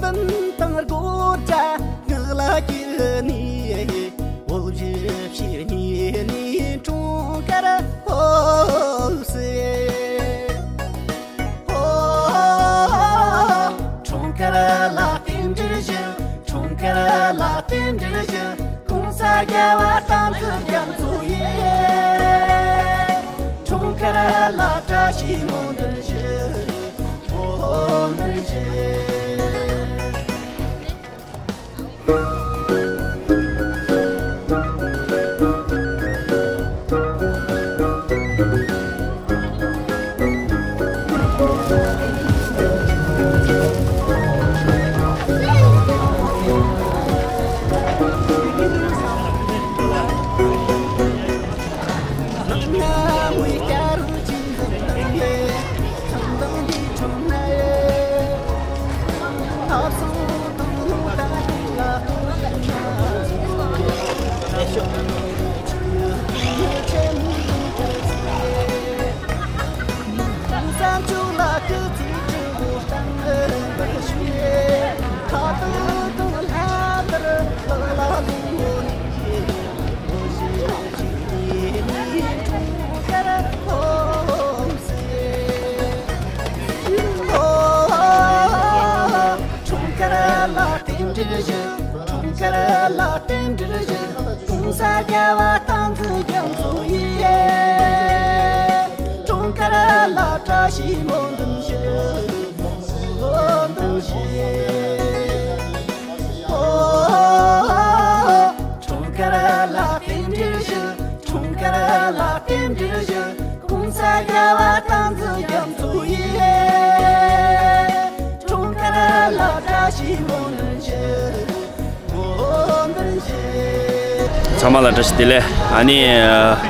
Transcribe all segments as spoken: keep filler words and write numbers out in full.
འདུན་དང་དགོད་བྲ་ངག་ལ་སྐྱེས་ནས། འོ་བཞི་བྱེད་ཉེས་ནས་འཁྲུངས་སྐར་ཧོ་སེ། ཧོ། འཁྲུངས་སྐར་ལ་རྟེན་འབྲེལ་ཞུ། འཁྲུངས་སྐར་ལ་རྟེན་འབྲེལ་ཞུ། གོང་ས་རྒྱལ་བ་དང་འཛིན་སྐྱོང་ཚོགས་ཡིན། འཁྲུངས་སྐར་ལ་བཀྲ་ཤིས་སྨོན་འདུན་ཞུ། སྨོན་འདུན་ཞུ། འཁྲུངས་སྐར་ལ་རྟེན་འབྲེལ་ཞུ། འཁྲུངས་སྐར་ལ་རྟེན་འབྲེལ་ཞུ། གོང་ས་རྒྱལ་བ་དང་འཛིན་སྐྱོང་ཚོགས་ཡིན། འཁྲུངས་སྐར་ལ་བཀྲ་ཤིས་སྨོན་འདུན་ཞུ། སྨོན་འདུན་ཞུ། འཁྲུངས་སྐར་ལ་རྟེན་འབྲེལ་ཞུ། འཁྲུངས་སྐར་ལ་རྟེན་འབྲེལ་ཞུ། གོང་ས་རྒྱལ་བ་དང་འཛིན་སྐྱོང་ཚོགས་ཡིན། འཁྲུངས་སྐར་ལ་བཀྲ་ཤིས་སྨོན་འདུན་ཞུ། སྨོན་འདུན་ཞུ། ཚང་མ་ལ་བཀྲ་ཤིས་བདེ་ལེགས། ཨ་ནི་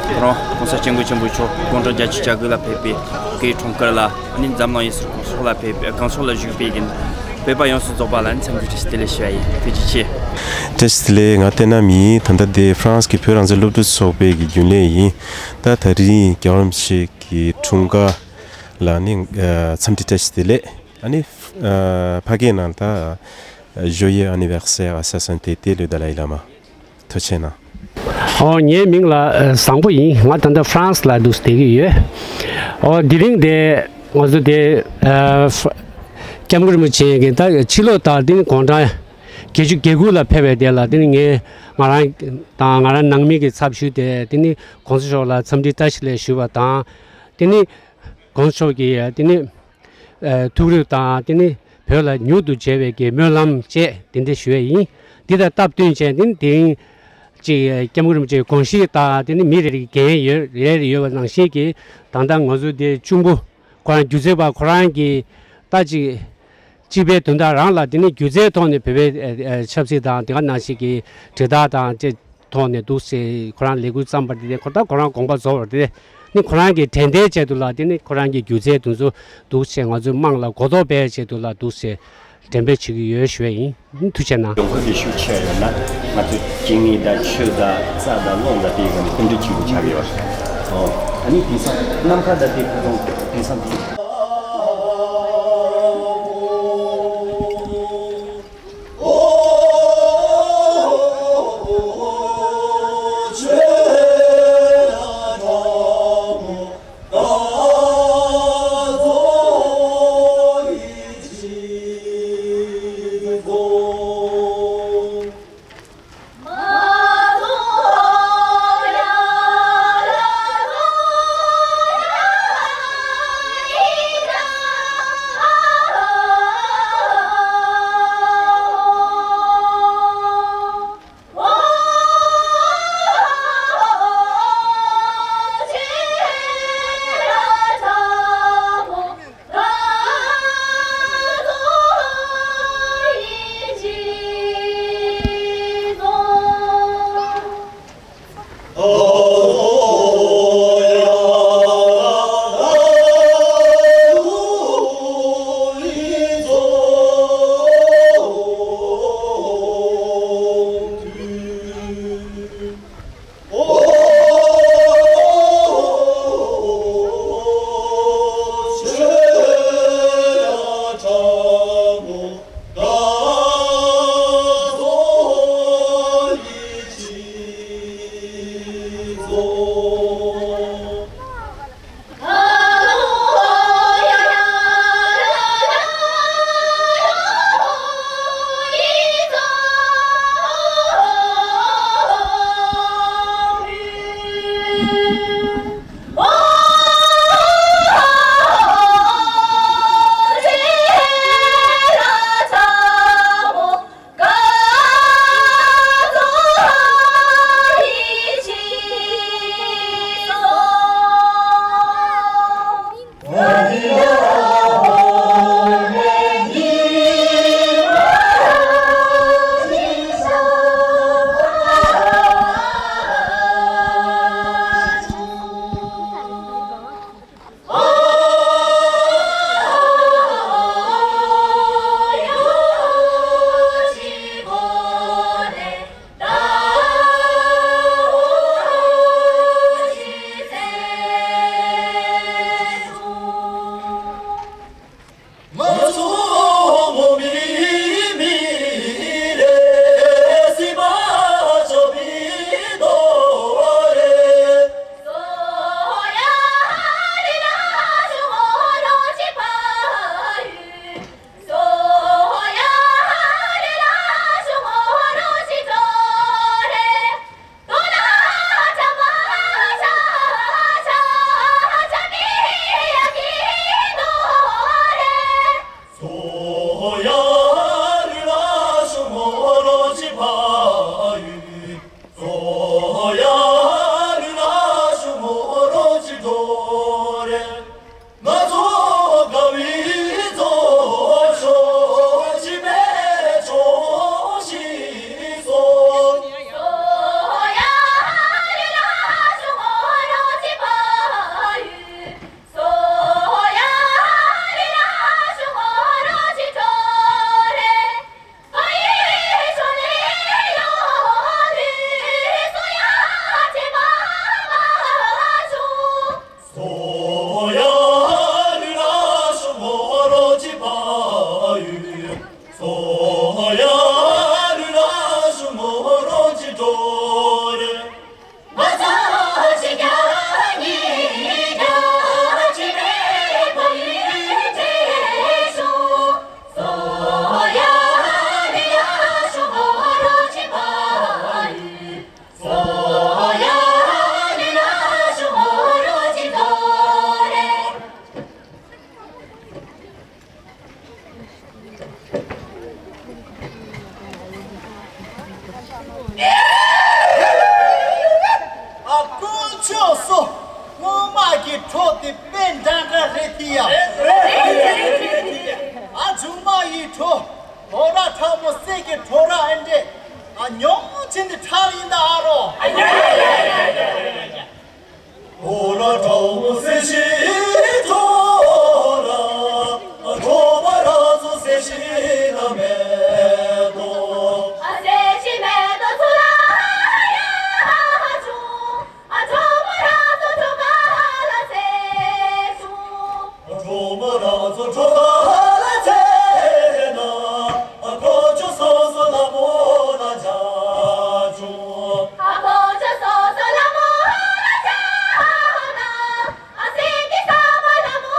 ཁོ་རང་༸གོང་ས་༸སྐྱབས་མགོན་ཆེན་པོ་མཆོག་དགུང་གྲངས་བརྒྱད་ཅུ་གྱ་དགུ་ལ་ཕེབས་པའི་སྐུའི་འཁྲུངས་སྐར་ལ། ཨ་ནི་འཛམ་གླིང་ཡུལ་གྲུ་གང་ཕྱོགས་ལ་ཕེབས། གང་ཕྱོགས་ལ་བཞུགས་པའི་གི་བོད་པ་ཡོངས་སུ་རྫོགས་པ་ལ་ནི་འཚམས་འདྲི་བཀྲ་ཤིས་བདེ་ལེགས་ཞུ་བ་ཡིན། ཐུགས་རྗེ་ཆེ། བཀྲ་ཤིས་བདེ་ལེགས། ང་བསྟན་ནམ་ཡིན། ད་ལྟ་འདི་ཧྥ་རན་སི་གི་བོད་རང་བཙན་སློབ་ཕྲུག་ཚོགས་པའི་གི་རྒྱུན་ལས་ཡིན། ད་དེ་རིང་རྒྱལ་བ་རིན་པོ་ཆེ་གི་འཁྲུངས་སྐར་ལ་ནི་འཚམས་འདྲི་བཀྲ་ཤིས་བདེ་ལེགས། ཨ་ནི་ཕ་གིའི་ནང་ད་Joyeux anniversaire à sa sainteté le Dalai Lama. ཐུགས་རྗེ་གནང་། ཨོ། ངའི་མིང་ལ་ཨ་བཟང་པོ་ཡིན། ང་ད་ལྟ་ཧྥ་རན་སི་ལ་འདུག་བསྡད་ཀྱི་ཡོད། ཨོ། དེ་རིང་དེ་ང་ཚོ་དེ་ཨ་སྐྱབས་མགོན་རིན་པོ་ཆེ་གི་ད་ཕྱི་ལོགས་དང་དེ་ནི་དགུང་གྲངས་བརྒྱད་ཅུ་གྱ་དགུ་ལ་ཕེབས་པའི་དེ་ལ་དེ་ནི་ངས་ང་རང་དང་ང་རང་ནང་མི་གི་ཚབ་ཞུས་ཏེ་དེ་ནི་གོང་ས་མཆོག་ལ་འཚམས་འདྲི་བཀྲ་ཤིས་བདེ་ལེགས་ཞུས་པ་དང་། དེ་ནི་གོང་ས་མཆོག་གིས་དེ་ནི་ཨ་ཐུགས་རེ་དང་དེ་ནི་བོད་ལ་མྱུར་དུ་མཇལ་བའི་གི་སྨོན་ལམ་བཅས་དེ་འདྲ་ཞུ་ཡས་ཡིན། འདི་དང་སྟབས་བསྟུན་བྱས་དེ་ནི་དེ་རིང་ཅིག་སྐྱབས་མགོན་རིན་པོ་ཆེའི་དགོངས་གཞི་དང་དེ་ནི་མི་རེ་རེ་གི་འགན་ཡོད་རེ་རེ་ཡོད་པ་ནང་བཞིན་གྱི་ད་ལྟ་ང་ཚོ་དེ་གཅུང་པོ་ཁོ་རང་སྒྱུ་རྩལ་པ་ཁོ་རང་གི་ད་ཅིག་སྤྱི་པའི་དོན་དག་རང་ལ་དེ་ནི་སྒྱུ་རྩལ་ཐོག་ནས་བོད་པའི་ཨ་ཨ་ཆབ་སྲིད་དང་དེ་ག་ནང་བཞིན་གྱི་དྲིལ་བསྒྲགས་དང་བཅས་ཐོག་ནས་འདུག་སེ་ཁོ་རང་ལས་འགུལ་བརྩམས་པ་དེ་ཁོ་ད་ཁོ་རང་དགོངས་པ་རྫོགས་པ་དེ་ནི་ཁོ་རང་གི་དྲན་རྟེན་ཆེད་དུ་ལ་དེ་ནི་ཁོ་རང་གི་སྒྱུ་རྩལ་དེ་ཚོ་འདུག་སེ་ང་ཚོའི་དམངས་ལ་གོ་རྟོགས་སྤེལ་ཆེད་དུ་ལ་འདུག་སེ་འགྲེམས་སྤེལ་བྱེད་ཀྱི་ཡོད་ཞུ་བ་ཡིན། ཐུགས་རྗེ་གནང་། ཡོང་ཁུལ་གྱི་ཤུགས་ཆེ་ཡོད་ན་ང་ཚོས་སྐྱེ་དངོས་དང་ཆུ་དང་རྩྭ་དང་རླུང་དང་དེའི་སྒང་ནས་སྐུ་མདུན་གཅིག་པུ་ཆགས་ཀྱི་ཡོད། ཨོ། ཨ་ནི་དེང་སང་ནམ་མཁའ་དང་དེ་ཁོ་ཚོ་དེང་སང་དེ། ཁྲོ་དེ་དཔེ་འདྲ་འདྲ་རེད་དེ་ཡ། ཨ་ཇུ་མ་ཡི་ཁྲོ། ཁྲོ་ར་ཁྲ་མོ་སེ་གི་ཁྲོ་ར་ཨེ་འདྲེ། ཨ་ཉོ་ཆེན་དེ་ཁྲ་ཡིན་ད་ཨ་རོ། ཁྲོ་ར་ཁྲ་མོ་སེ་ཤི་ཁྲོ་ར། ཁྲོ་བ་ར་ཚོ་སེ་ཤི་ན་མེད་དོ། ཨ་སེ་ཤི་མེད་དོ་ཚུ་ལ་ཡ་ཧ་ཧ་ཆུ། ཨ་ཁྲོ་མོ་ར་ཚོ་ཁྲོ་ག་ལ་ཚེ་ཆུ། ཁྲོ་མོ་ར་ཚོ་ཁྲོ་ག་ལ་ཚེ་ན། ཨ་ཁོ་ཆུ་སོ་སོ་ལ་མོ་ལ་ཇ་ཆུ། ཨ་ཁོ་ཆུ་སོ་སོ་ལ་མོ་ལ་ཇ་ན། ཨ་སེ་ཏི་ས་མ་ལ་མོ་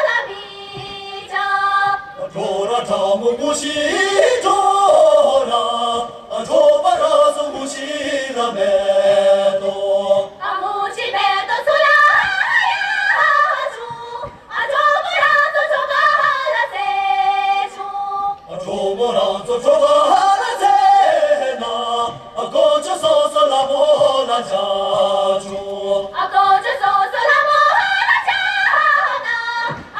ལ་མི་ཇ། ཁྲོ་ར་ཁྲ་མོ་མུ་ཤི་ཁྲོ་ར། ཨ་ཁྲོ་བ་ར་ཚོ་མུ་ཤི་ལ་མེད་དོ། ཨ་མུ་ཤི་མེད་དོ་ཚུ་ལ་ཡ་ཧ་ཆུ། ཨ་ཁྲོ་མོ་ར་ཚོ་ཁྲོ་ག་ལ་ཚེ་ཆུ། ཨ་ཁྲོ་མོ་ར་ཚོ་ཁྲོ་ག་ལ་ཚེ་ན། ཨ་ཁོ་ཆུ་སོ་སོ་ལ་མོ་ལ་ཇ་ཆུ། ཨ་ཁོ་ཆུ་སོ་སོ་ལ་མོ་ལ་ཇ་ན།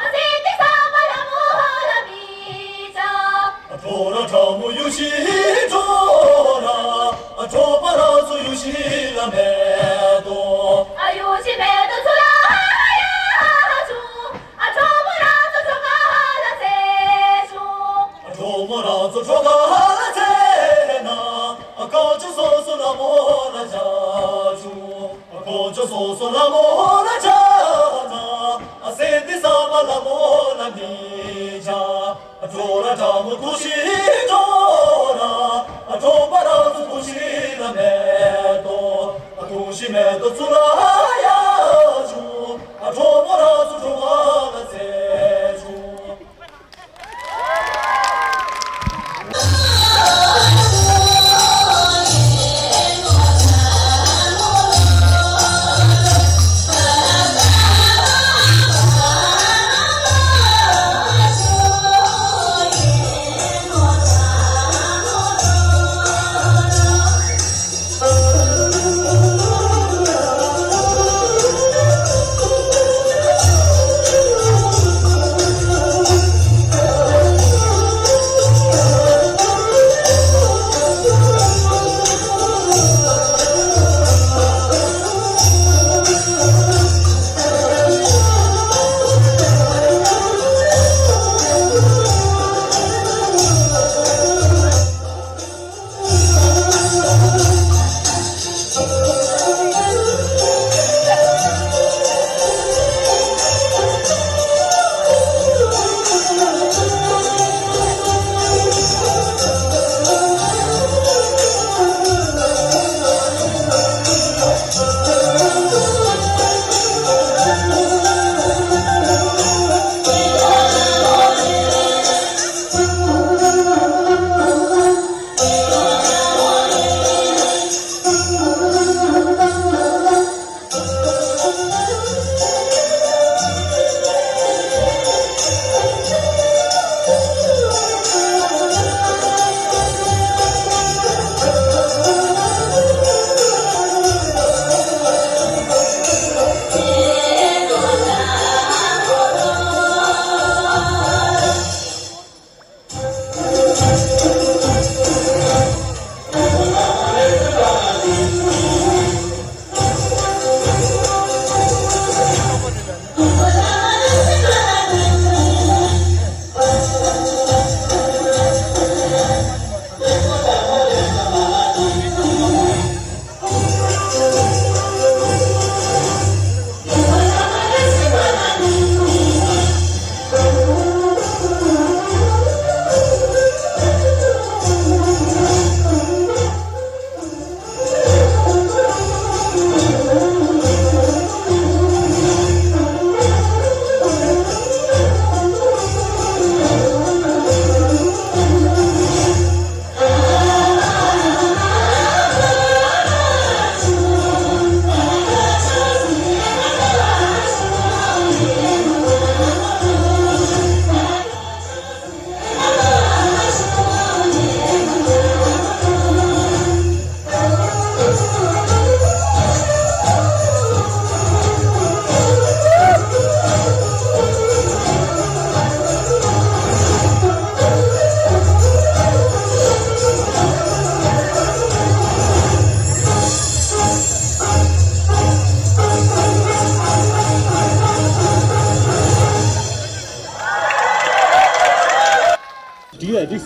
ཨ་སེ་ཏི་ས་མ་ལ་མོ་ལ་མི་ཇ། ཨ་ཁྲོ་ར་ཁྲ་མོ་ཡུ་ཤི་ཁྲོ་ར། ཨ་ཁྲོ་བ་ར་ཚོ་ཡུ་ཤི་ལ་མེད་དོ། ཨ་ཡུ་ཤི་མེད་དོ་ཚུ་ལ་ཡ་ཧ་ཆུ། ཨ་ཁྲོ་མོ་ར་ཚོ་ཁྲོ་ག་ལ་ཚེ་ཆུ། ཨ་ཁྲོ་མོ་ར་ཚོ་ཁྲོ་ག་ལ་ཚེ་ན། ཨ་ཁོ་ཆུ་སོ་སོ་ལ་མོ་ལ་ཇ་ཆུ། ཨ་ཁོ་ཆུ་སོ་སོ་ལ་མོ་ལ་ཇ་ན། ཨ་སེ་ཏི་ས་མ་ལ་མོ་ལ་མི་ཇ། ཨ་ཁྲོ་ར་ཁྲ་མོ་ཐུ་ཤི་ཁྲོ་ར། ཨ་ཁྲོ་བ་ར་ཚོ་ཐུ་ཤི་ལ་མེད་དོ། ཨ་ཐུ་ཤི་མེད་དོ་ཚུ་ལ་ཡ་ཆུ། ཨ་ཁྲོ་མོ་ར་ཚོ་ཁྲོ་ག་ལ་ཚེ་ཆུ།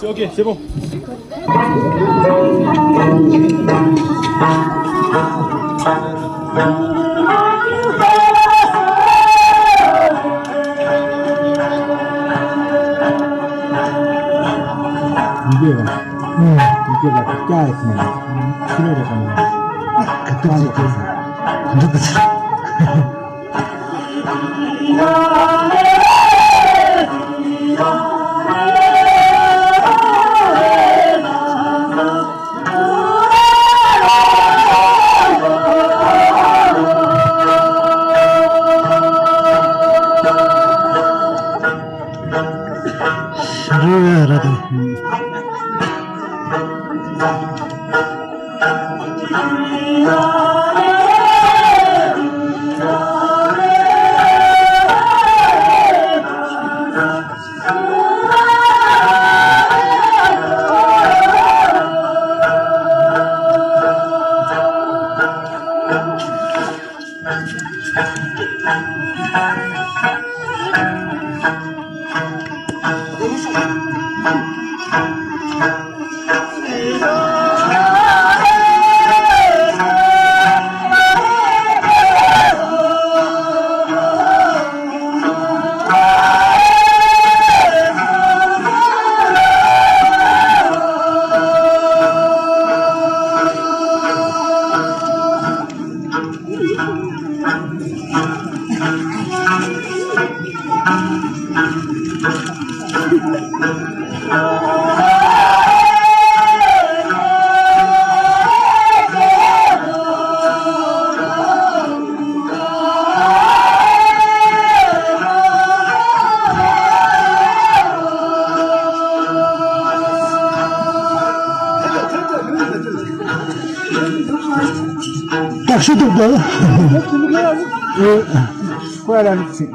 Ok, c'est bon. ད་ཤི་འདུག་ག་ཁོ་ལ་ནི་ཚིག་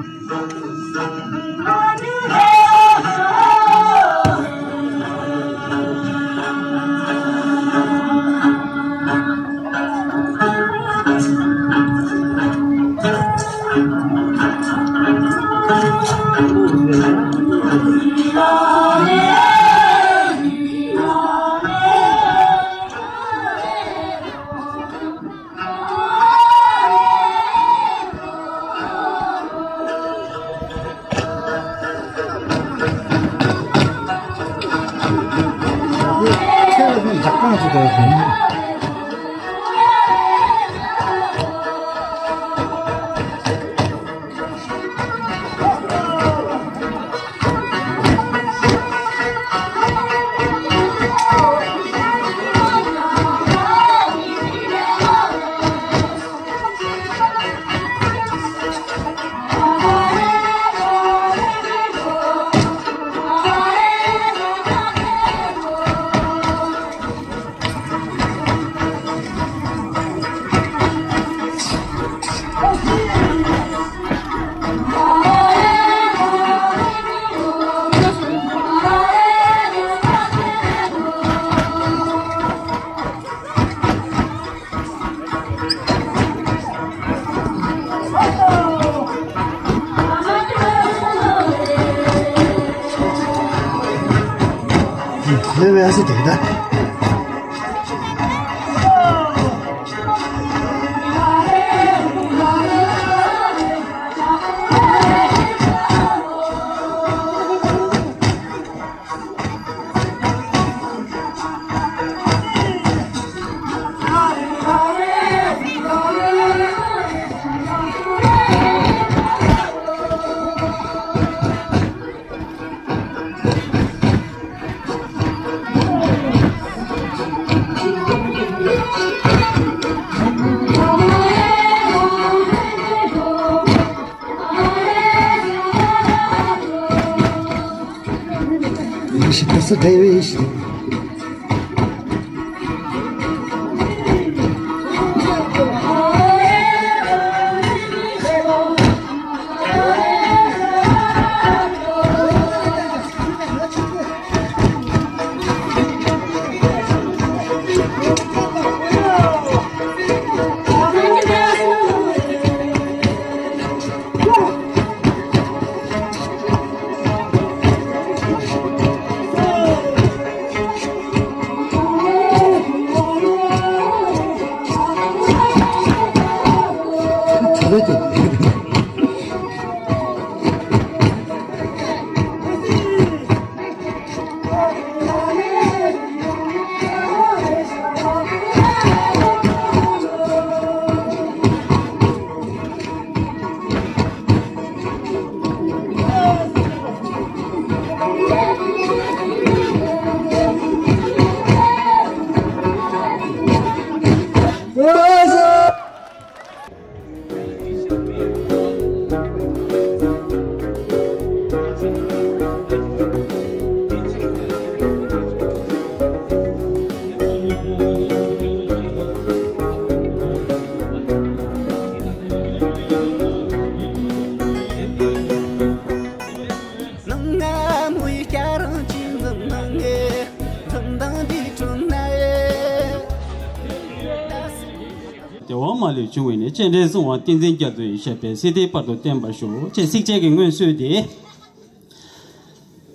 དེ་བ་མ་ལུས་བྱུང་བས་ནི། སྤྱན་འདྲེན་སྲུང་བ་བསྟན་འཛིན་རྒྱ་མཚོ་ཡི། ཞབས་པད་སྲིད་མཐའི་བར་དུ་བརྟན་པར་ཤོག་ཅེས་ཚིགས་བཅད་ཀྱིས་སྔོན་གསོལ་ཏེ།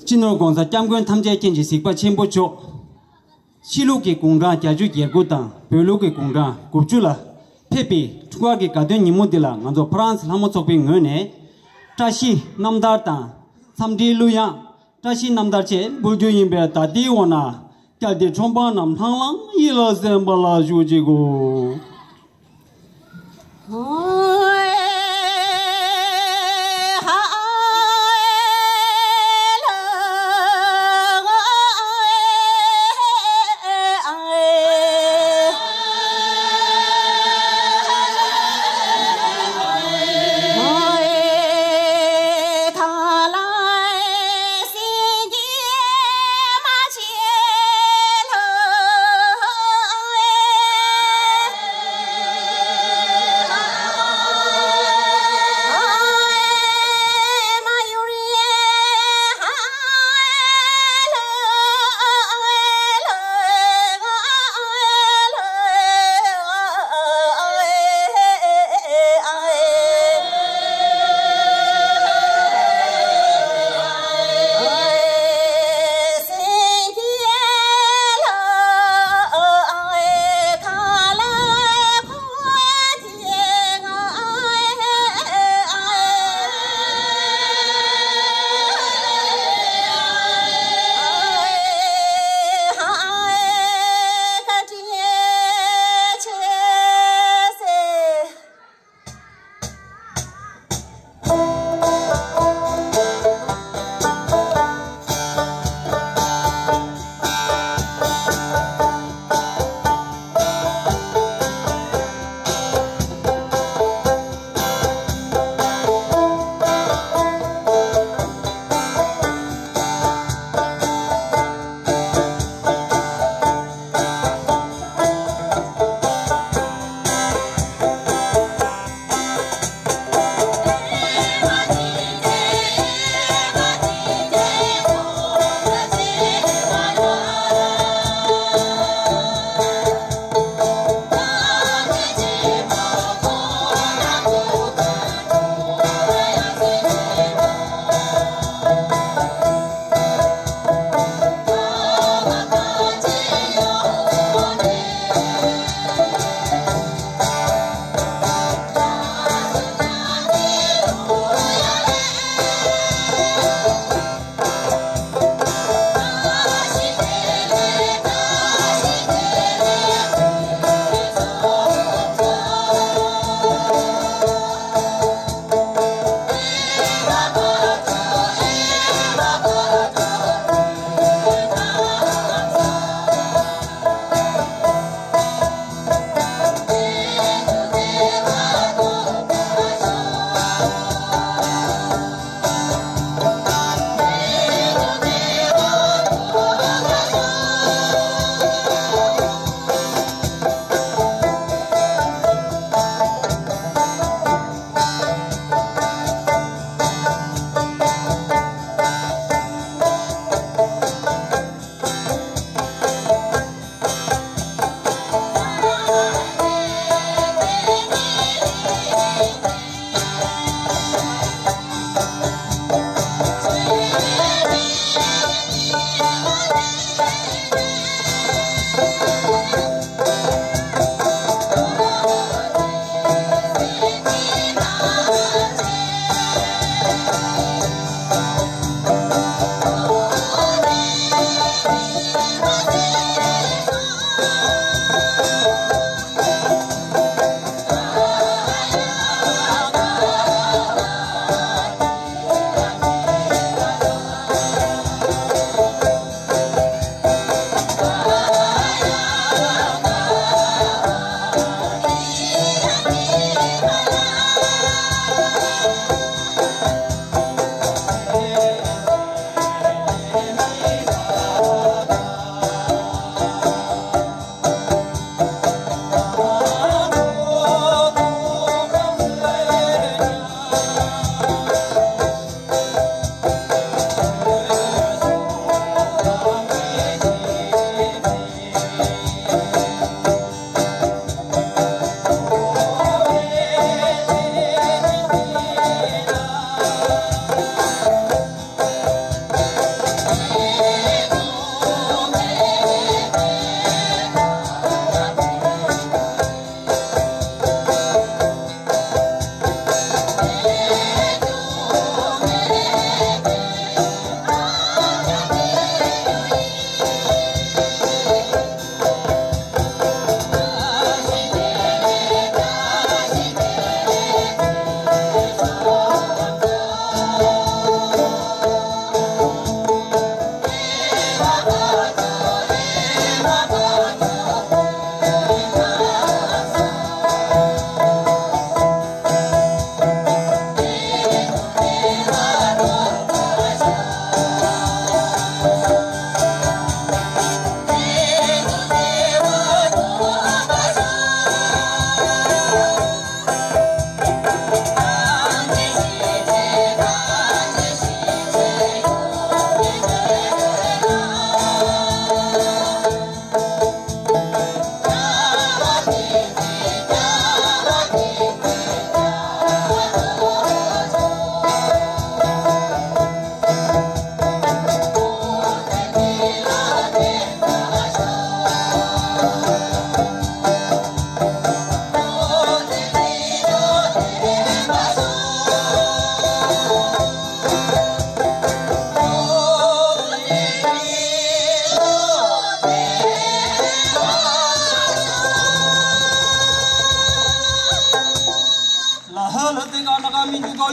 སྤྱི་ནོར་༸གོང་ས་༸སྐྱབས་མགོན་ཐམས་ཅད་མཁྱེན་ཅིང་གཟིགས་པ་ཆེན་པོ་མཆོག་ཕྱི་ལུགས་ཀྱི་དགུང་གྲངས་བརྒྱད་ཅུ་གྱ་དགུ་དང་བོད་ལུགས་ཀྱི་དགུང་གྲངས་དགུ་བཅུ་ལ་ཕེབས་པའི་འཁྲུངས་སྐར་གྱི་དགའ་སྟོན་ཉིན་མོ་འདི་ལ། ང་ཚོ་ཕ་རན་སི་ལྷ་མོ་ཚོགས་པའི་ངོས་ནས་བཀྲ་ཤིས་རྣམ་ཐར་དང་འཚམས་འདྲིའི་གླུ་དབྱངས། བཀྲ་ཤིས་རྣམ་ཐར་བཅས་འབུལ་རྒྱུ་ཡིན་པས། ད་ལྟའི་འོག་ན་བསྐྱལ་ཏེ་ཁྲོམ་པ་རྣམས་ལྷང་ལྷང་ཡིད་ལ་གསན་པ་ལ་ཞུ་ཅིག་གོ།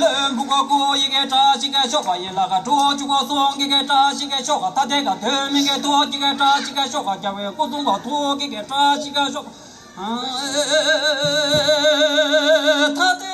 ལོན་བུ་ག་གོ་ཡི་གེ་བཀྲ་ཤིས་ཀྱི་ཤོག་ཡི་ལ་ག་གྲོ་ཆུ་གོ་སོང་གི་གེ་བཀྲ་ཤིས་ཀྱི་ཤོག་ཐ་དེ་ག་དོན་མི་གེ་ཐོག་གི་གེ་བཀྲ་ཤིས་ཀྱི་ཤོག་རྒྱ་བའི་སྐུ་གསུང་ག་ཐོག་གི་གེ་བཀྲ་ཤིས་ཀྱི་ཤོག་ཐ་དེ་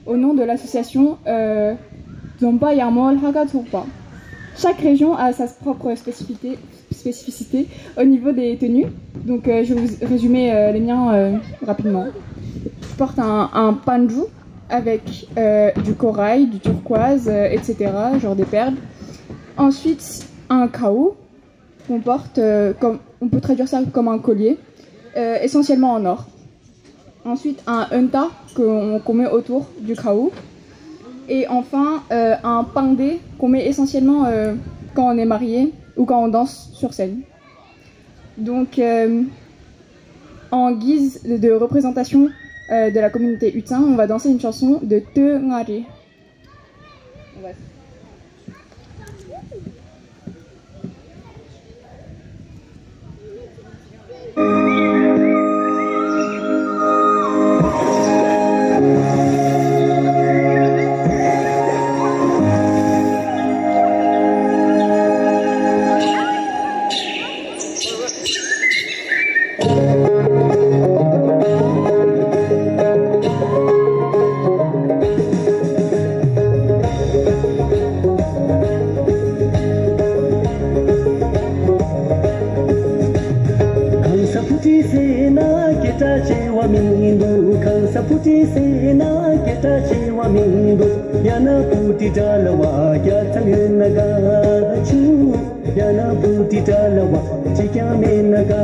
དུ་Au nom de l'association euh, Dzompa Yamo Lhaka Tsorpa. Chaque région a sa propre spécificité, spécificité au niveau des tenues. Donc euh, je vais vous résumer euh, les miens euh, rapidement. Je porte un, un panju avec euh, du corail, du turquoise, euh, et cetera, genre des perles. Ensuite, un khao qu'on porte, euh, comme, on peut traduire ça comme un collier, euh, essentiellement en or. Ensuite, un unta qu'on qu'on met autour du khao. Et enfin, euh, un pandé qu'on met essentiellement euh, quand on est marié ou quand on danse sur scène. Donc, euh, en guise de représentation euh, de la communauté Utsin, on va danser une chanson de Te Ngari. གང་ས་བུ་ཁྲིད་ཟེར་ན་སྐད་གྲགས་ཆེ་བ་མི་འདུག་གང་ས་བུ་ཁྲིད་ཟེར་ན་སྐད་གྲགས་ཆེ་བ་མི་འདུག་ཡང་ན་བུ་ཁྲིད་འདྲ་ལ་བ་རྒྱ་ཚ་ཡོད་ན་དགའ་བྱུང་། ཡང་ན་བུ་ཁྲིད་འདྲ་ལ་བ་གཅིག་ཀྱང་མེད་ན་དགའ་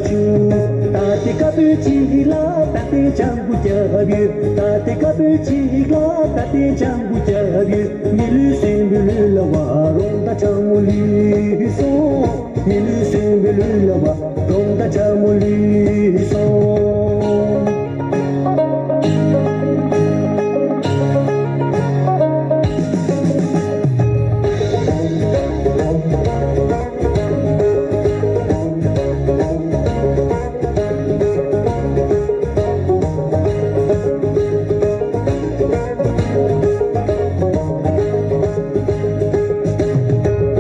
བྱུང་། ད་ལྟའི་ཀ་བོད་ཅིག་ལ་ད་ལྟའི་ལྗང་གུ་རྒྱབ་ཡོད། ད་ལྟའི་ཀ་བོད་ཅིག་ལ་ད་ལྟའི་ལྗང་གུ་རྒྱབ་ཡོད། མི་ལུས་སྲིན་པོའི་ལུས་ལ་བ་རོང་ད་གྲང་མོ་ལུས་སོང་། མི་ལུས་སྲིན་པོའི་ལུས་ལ་བ་རོང་ད་གྲང་མོ་ལུས་སོང་།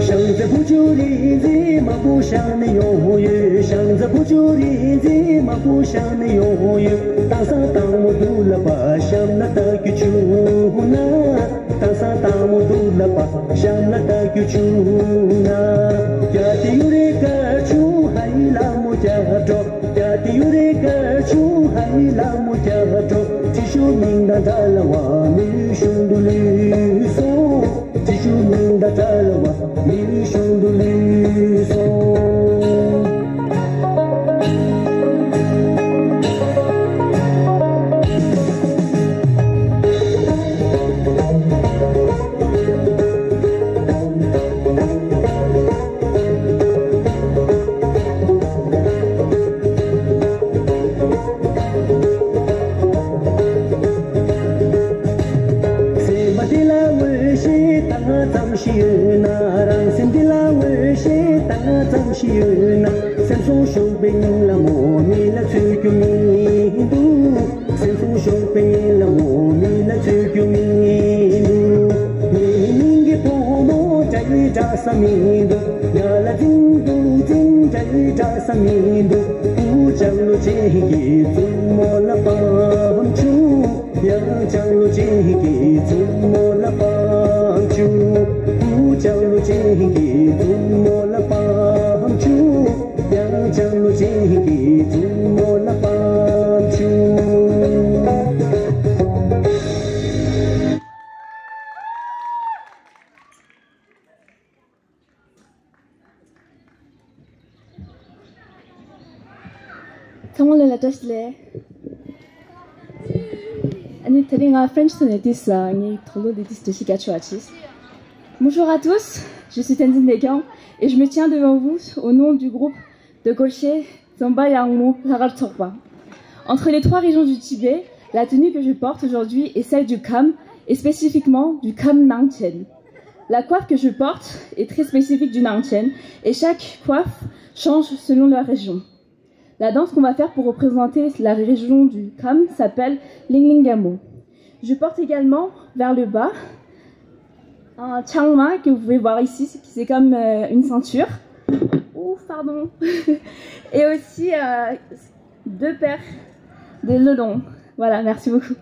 ཞང་ཚ་བུ་ཆུ་རིག་འཛིན་མ་བུ་ཞང་ནས་ཡོང་ཡོད། ཞང་ཚ་བུ་ཆུ་རིག་འཛིན་མ་བུ་ཞང་ནས་ཡོང་ཡོད། དང་སང་དང་མོ་དུ་ལ་པ་ཞམ་ན་ལྟ་རྒྱུ་བྱུང་ན། དང་སང་དང་མོ་དུ་ལ་པ་ཞམ་ན་ལྟ་རྒྱུ་བྱུང་ན། རྒྱ་དེ་ཡུ་རེ་ཀ་ཆུ་ཧའི་ལ་མོ་རྒྱ་འགྲོ། རྒྱ་དེ་ཡུ་རེ། ཞིག་ཡོད་ན། སེམས་སོང་ཤོག་པའི་ཉིན་ལ་མོ་མི་ལ་འཚོལ་རྒྱུ་མི་འདུག་སེམས་སོང་ཤོག་པའི་ཉིན་ལ་མོ་མི་ལ་འཚོལ་རྒྱུ་མི་འདུག་མི་མིན་གྱི་ཕོ་མོ་འདྲ་ཡི་འདྲ་ས་མི་འདུག་ཡ་ལ་འཛིན་འདུག་འཛིན་འདྲ་ཡི་འདྲ་ས་མི་འདུག་ཨུ་ཅག་ལོ་ཅན་གྱི་བཙུན་མོ་ལ་ཕམ་བྱུང་། ཡང་ལྕང་ལོ་ཅན་གྱི་བཙུན་མོ་ལ་ཕམ་བྱུང་། ཨུ་ཅག་ལོ་ཅན་གྱི་བཙུན་མོ་ལ་ཕམ་བྱུང་། ཡང་ལྕང་ལོ་ཅན་གྱི་བཙུན་མོ་ལ་ཕམ་བྱུང་། ཚང་མ་ལ་ལ་བཀྲ་ཤིས་བདེ་ལེགས། ཨ་ནི་དེ་རིང་ང་French ཐོག་ནས་ཏིས་ངའི་དོགས་སློང་འདི་ཏིས་འགྲེལ་བཤད་རྒྱག་ཆོག་པ་བྱེད། Bonjour à tous, je suis Tenzin Dekyang et je me tiens devant vous au nom du groupe de Golshe Zomba Yangmo Lagar Tsorpa. Entre les trois régions du Tibet, la tenue que je porte aujourd'hui est celle du Kham, et spécifiquement du Kham Nangchen. La coiffe que je porte est très spécifique du Nangchen, et chaque coiffe change selon la région. La danse qu'on va faire pour représenter la région du Kham s'appelle Linglingamo. Je porte également vers le bas un changma que vous pouvez voir ici, c'est comme euh, une ceinture. Ouf, pardon. Et aussi euh, deux paires de lolons. Voilà, merci beaucoup.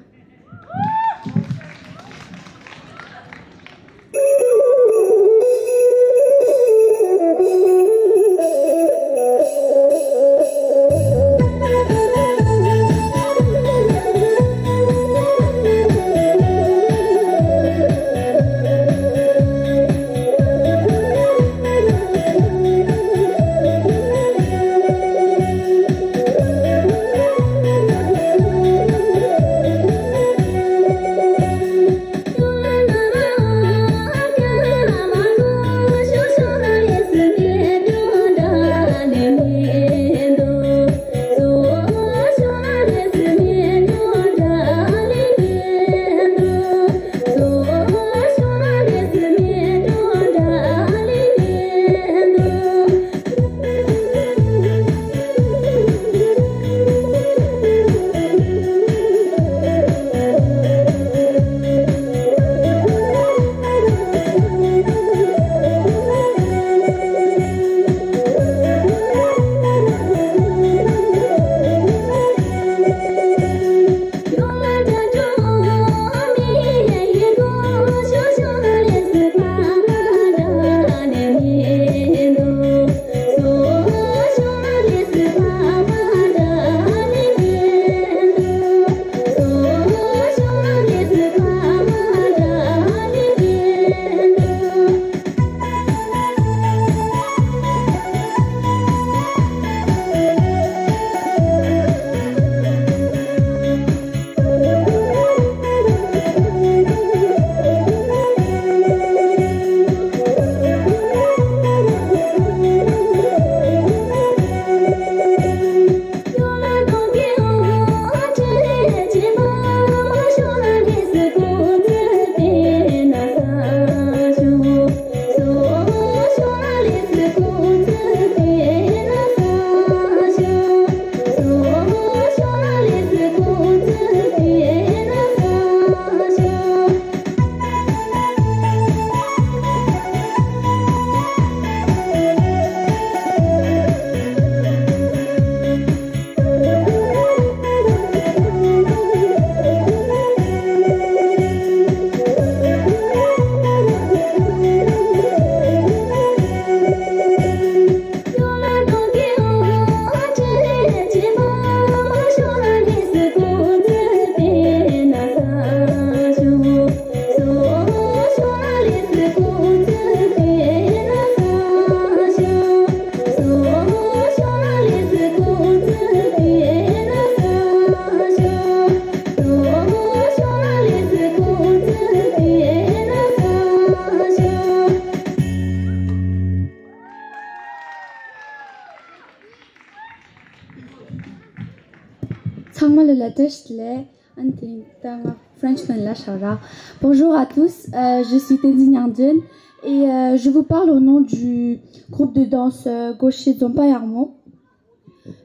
ཚང་མ་ལ་ལ་བཀྲ་ཤིས་བདེ་ལེགས། ཨན་ཏིང་ད་ང་French ནང་ལ་ཞོག་ར། Bonjour à tous, euh, je suis Tenzin Nyangdun Et euh, je vous parle au nom du groupe de danse euh, Goshe Dzompa Yarmo.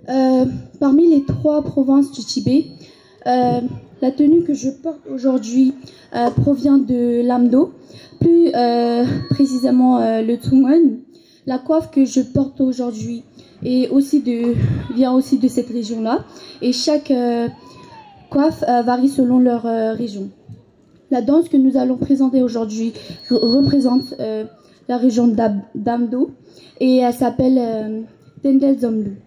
Euh, parmi les trois provinces du Tibet, euh, la tenue que je porte aujourd'hui euh, provient de l'Amdo, plus euh, précisément euh, le Tsungon. La coiffe que je porte aujourd'hui est aussi de, vient aussi de cette région-là. Et chaque euh, coiffe euh, varie selon leur euh, région. La danse que nous allons présenter aujourd'hui re- représente euh, la région d'Ab- d'Amdo et elle s'appelle euh, Tendel Zomlu.